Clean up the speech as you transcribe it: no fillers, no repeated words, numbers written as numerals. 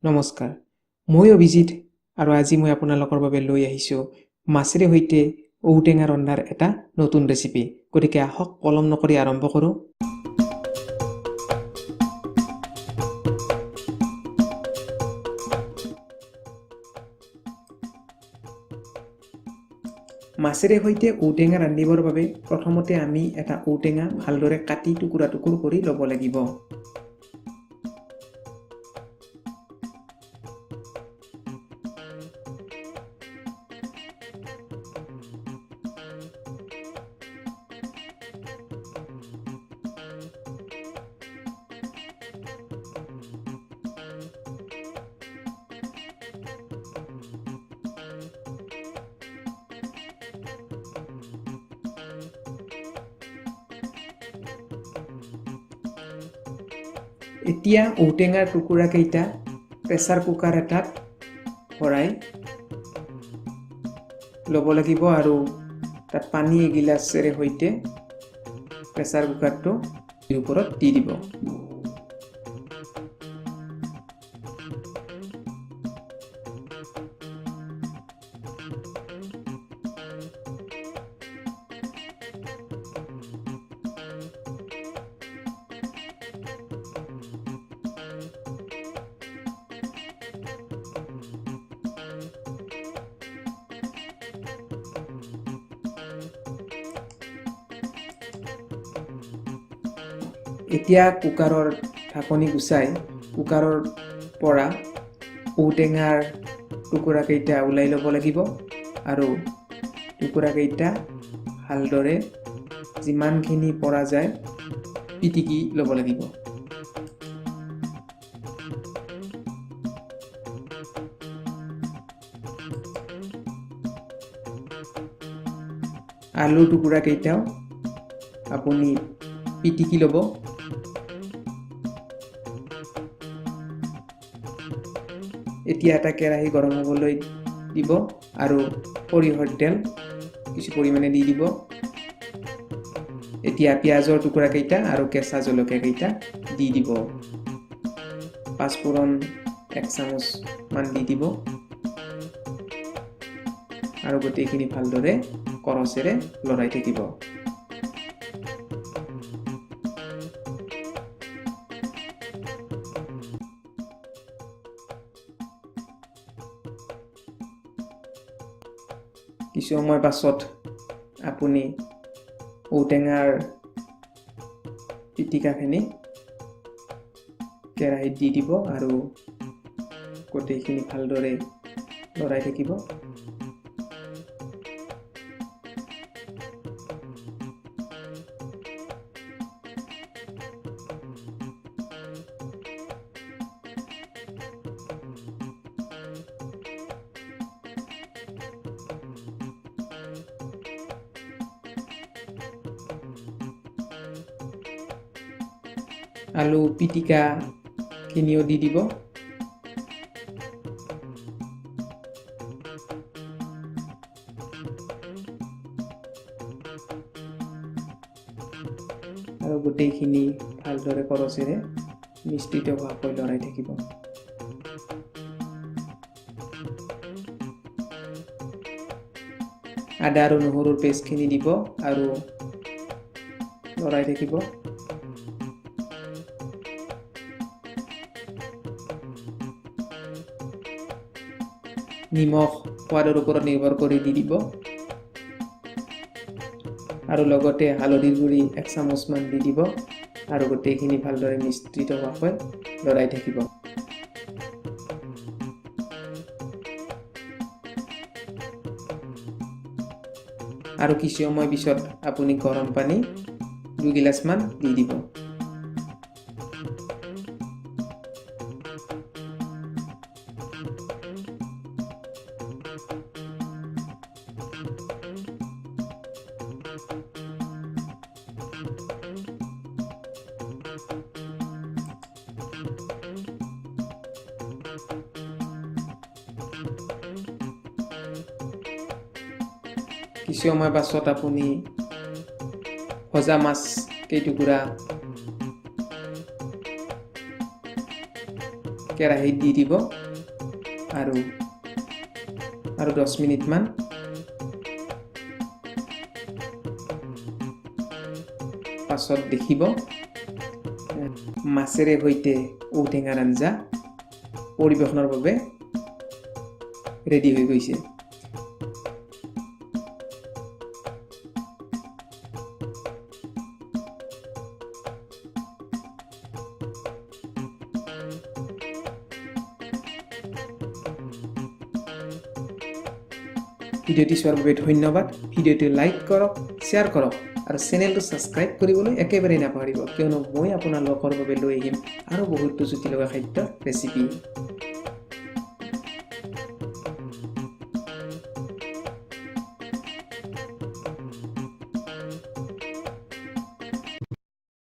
নমস্কাৰ, মই অভিজিত আৰু আজি মই আপোনালোকৰ বাবে লৈ আহিছোঁ মাছেৰে সৈতে ঔটেঙা ৰন্ধাৰ এটা নতুন ৰেচিপি। গতিকে আহক পলম নকৰি আৰম্ভ কৰোঁ। মাছেৰে সৈতে ঔটেঙা ৰান্ধিবৰ বাবে প্ৰথমতে আমি এটা ঔটেঙা ভালদৰে কাটি টুকুৰা টুকুৰ কৰি ল'ব লাগিব। এতিয়া ঔটেঙাৰ টুকুৰাকেইটা প্ৰেছাৰ কুকাৰ এটাত ভৰাই ল'ব লাগিব আৰু তাত পানী এগিলাচেৰে সৈতে প্ৰেছাৰ কুকাৰটো ওপৰত দি দিব। এতিয়া কুকাৰৰ ঢাকনি গুচাই কুকাৰৰ পৰা ঔটেঙাৰ টুকুৰাকেইটা ওলাই ল'ব লাগিব আৰু টুকুৰাকেইটা ভালদৰে যিমানখিনি পৰা যায় পিটিকি ল'ব লাগিব। আলুৰ টুকুৰাকেইটাও আপুনি পিটিকি ল'ব। এতিয়া এটা কেৰাহী গৰম হ'বলৈ দিব আৰু সৰিয়হৰ তেল কিছু পৰিমাণে দি দিব। এতিয়া পিঁয়াজৰ টুকুৰাকেইটা আৰু কেঁচা জলকীয়াকেইটা দি দিব। পাঁচফোৰণ এক চামুচমান দি দিব আৰু গোটেইখিনি ভালদৰে কৰচেৰে লৰাই থাকিব। কিছু সময় পাছত আপুনি ঔটেঙাৰ পিটিকাখিনি কেৰাহীত দি দিব আৰু গোটেইখিনি ভালদৰে লৰাই থাকিব। আলু পিটিকাখিনিও দি দিব। আৰু গোটেইখিনি ভালদৰে কৰচেৰে মিশ্ৰিত হোৱাকৈ লৰাই থাকিব। আদা আৰু নহৰুৰ পেষ্টখিনি দিব আৰু লৰাই থাকিব। নিমখ সোৱাদৰ ওপৰত নিৰ্ভৰ কৰি দি দিব আৰু লগতে হালধিৰ গুড়ি এক চামুচমান দি দিব আৰু গোটেইখিনি ভালদৰে মিশ্ৰিত হোৱাকৈ লৰাই থাকিব। আৰু কিছু সময় পিছত আপুনি গৰম পানী 2 গিলাচমান দি দিব। কিছু সময় পাছত আপুনি ভজা মাছ কেইটুকুৰা কেৰাহীত দি দিব আৰু আৰু 10 মিনিটমান পাছত দেখিব, মাছেৰে সৈতে ঔটেঙাৰ আঞ্জা পৰিৱেশনৰ বাবে ৰেডি হৈ গৈছে। ভিডিঅ'টি চোৱাৰ বাবে ধন্যবাদ। ভিডিঅ'টো লাইক কৰক, শ্বেয়াৰ কৰক আৰু চেনেলটো ছাবস্ক্ৰাইব কৰিবলৈ একেবাৰেই নাপাহৰিব, কিয়নো মই আপোনালোকৰ বাবে লৈ আহিম আৰু বহুতো জুতি লগা খাদ্য ৰেচিপি।